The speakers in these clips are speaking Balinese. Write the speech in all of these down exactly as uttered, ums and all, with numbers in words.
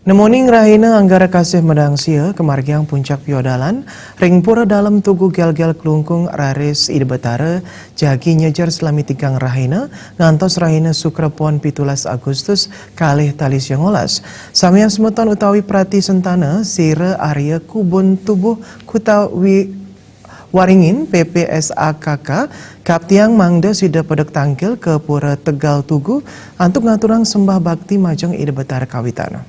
Nemoning rahina Anggara Kasih Medangsia, kamargiang puncak piodalan ring Pura Dalem Tugu Gelgel Klungkung, raris Ida Betara jagi nyejer salami tigang rahina ngantos rahina Sukra Pon pitulas Agustus kalih tali sia ngolas. Samian semeton utawi prati sentana Sira Arya Kubun Tubuh Kuta Wi-, Waringin, P P S A K K, kaptiang mangda sida pedek tangkil ka Pura Tegal Tugu antuk ngaturang sembah bakti majeng Ida Betara kawitan.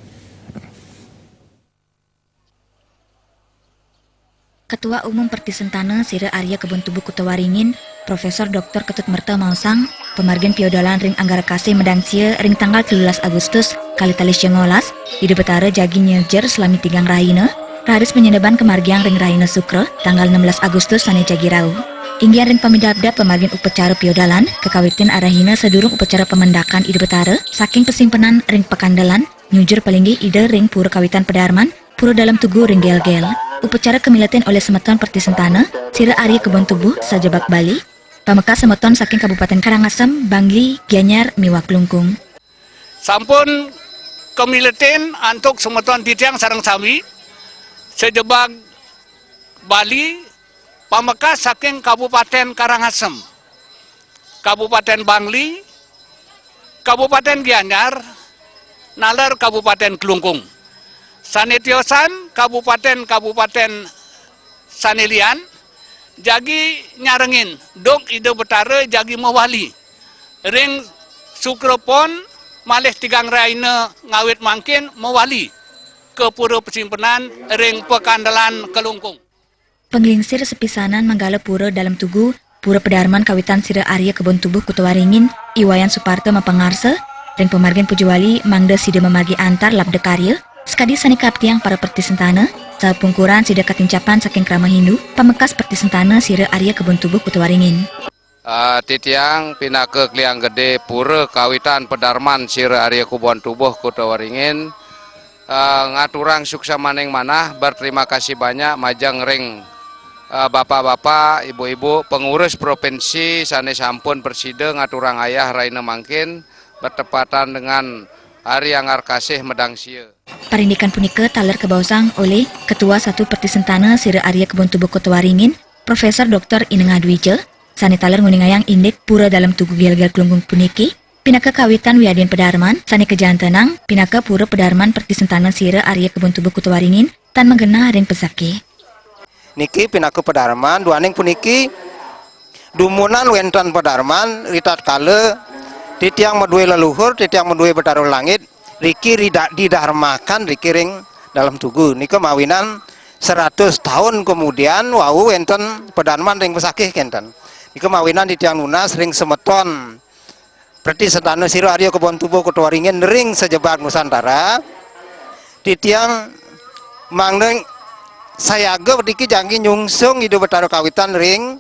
Ketua Umum Pertisentana Sira Arya Kebun Tubuh Kuta Waringin, Profesor Doktor Ketut Merta maosang, pamargin piodalan ring Anggara Kasih Medangsia ring tanggal telulas Agustus, kalih tali sia ngolas, Ida Betara jagi nyejer salami tigang rahina, raris panyeneban kamargiang ring rahina Sukra, tanggal enam belas Agustus sane jagi rauh. Inggihan ring pamidabdab pamargin upacara piodalan, kakawitin arahina sadurung upacara pamendakan Ida Betara, saking pasimpenan ring pakandelan, nyujur palinggih Ida ring Pura Kawitan Pedarman, Pura Dalem Tugu ring Gelgel. Upacara kamiletin olih semeton pertisentana, Sira Arya Kebon Tubuh, sajebag Bali, pamekas semeton saking Kabupaten Karangasem, Bangli, Gianyar, miwah Klungkung. Sampun kamiletin antuk semeton titiang sareng sami, sajebag Bali, pamekas saking Kabupaten Karangasem, Kabupaten Bangli, Kabupaten Gianyar, naler Kabupaten Klungkung. Sane tiosan kabupaten-kabupaten sane lian jagi nyarengin, duk Ida Betara jagi mawali ring Sukra Pon malih tigang rahina ngawit mangkin mawali ka Pura Pasimpenan ring Pakandelan Klungkung. Panglingsir sepisanan manggala Pura Dalem Tugu, Pura Pedarman Kawitan Sira Arya Kebon Tubuh Kuta Waringin, I Wayan Suparta mapangarsa ring pamargin puja wali mangda sida mamargi antar labda karya, sakadi sane kaptiang para pertisentana, sapungkuran sida katincapan saking krama Hindu, pamekas pertisentana Sira Arya Kebon Tubuh Kuta Waringin. Ah, titiang pinaka Kliang Gede Pura Kawitan Pedarman Sira Arya Kebon Tubuh Kuta Waringin, ah, ngaturang suksmaning manah, berterima kasih banyak majeng ring, ah, bapak-bapak, ibu-ibu, pengurus provinsi sane sampun prasida ngaturang ayah rahina mangkin bertepatan dengan Hari Anggara Kasih Medangsia. Parindikan punika taler kabaosang olih Ketua Satu Pertisentana Sira Arya Kebon Tubuh Kuta Waringin, Profesor Doktor Inengah Dwija, sane taler nguningayang indik Pura Dalem Tugu Gelgel Klungkung puniki, pinaka kawitan wiadin pedarman, sane kajantenang pinaka Pura Pedarman Pertisentana Sira Arya Kebon Tubuh Kuta Waringin, tan magenah ring pesakih. Niki pinaka pedarman, duaning puniki dumunan wenten pedarman ritatkala titiang madue leluhur, titiang madue Betara Langit, riki rida-, didarmakan riki ring Dalem Tugu. Nika mawinan seratus taun kemudian wau wenten pedarman ring pesakih kenten. Nika mawinan titiang nunas ring semeton Pertisentana Sira Arya Kebon Tubuh Kuta Waringin ring sajebag Nusantara. Titiang mangda sayaga niki jagi nyungsung Ida Betara Kawitan ring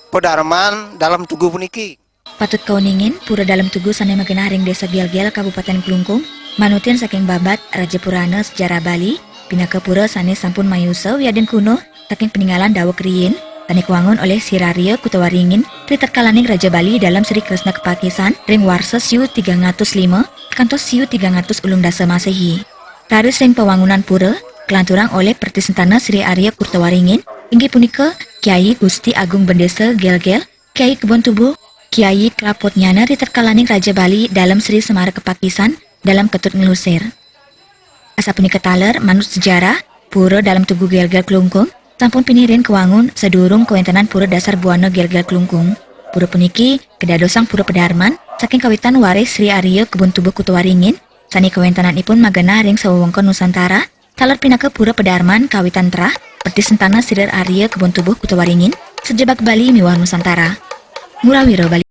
pedarman Dalem Tugu puniki. Patut kauningin, Pura Dalem Tugu sane magenah ring Desa Gelgel, Kabupaten Klungkung, manutin saking babad Raja Purana sejarah Bali, pinaka pura sane sampun mayusa wiadin kuno, saking paninggalan daweg riin, sane kawangun olih Sira Arya Kuta Waringin, ritatkalaning Raja Bali Dalem Sri Kresna kapakisan ring warsa siu tigang atus lima kantos siu tigang atus ulung dasa Masehi. Raris ring pawangunan pura, kalanturang olih Pertisentana Sri Arya Kuta Waringin, inggih punika Kyai Gusti Agung Bendesa Gelgel, Kyai Kebon Tubuh, Kyai Klaput Nyana ritatkalaning Raja Bali Dalem Sri Semara kapakisan, Dalem Ketut Nglusir. Asapunika taler, manut sejarah, Pura Dalem Tugu Gelgel Klungkung sampun pinih riin kawangun sadurung kawentenan Pura Dasar Buana Gelgel Klungkung. Pura puniki kadadosang pura pedarman saking kawitan waris Sri Arya Kebun Tubuh Kuta Waringin, sane kawentenanipun magenah ring sawewengkon Nusantara, taler pinaka pura pedarman kawitan terah, Pertisentana Sira Arya Kebun Tubuh Kuta Waringin, sajebag Bali miwah Nusantara. Murawira Bali.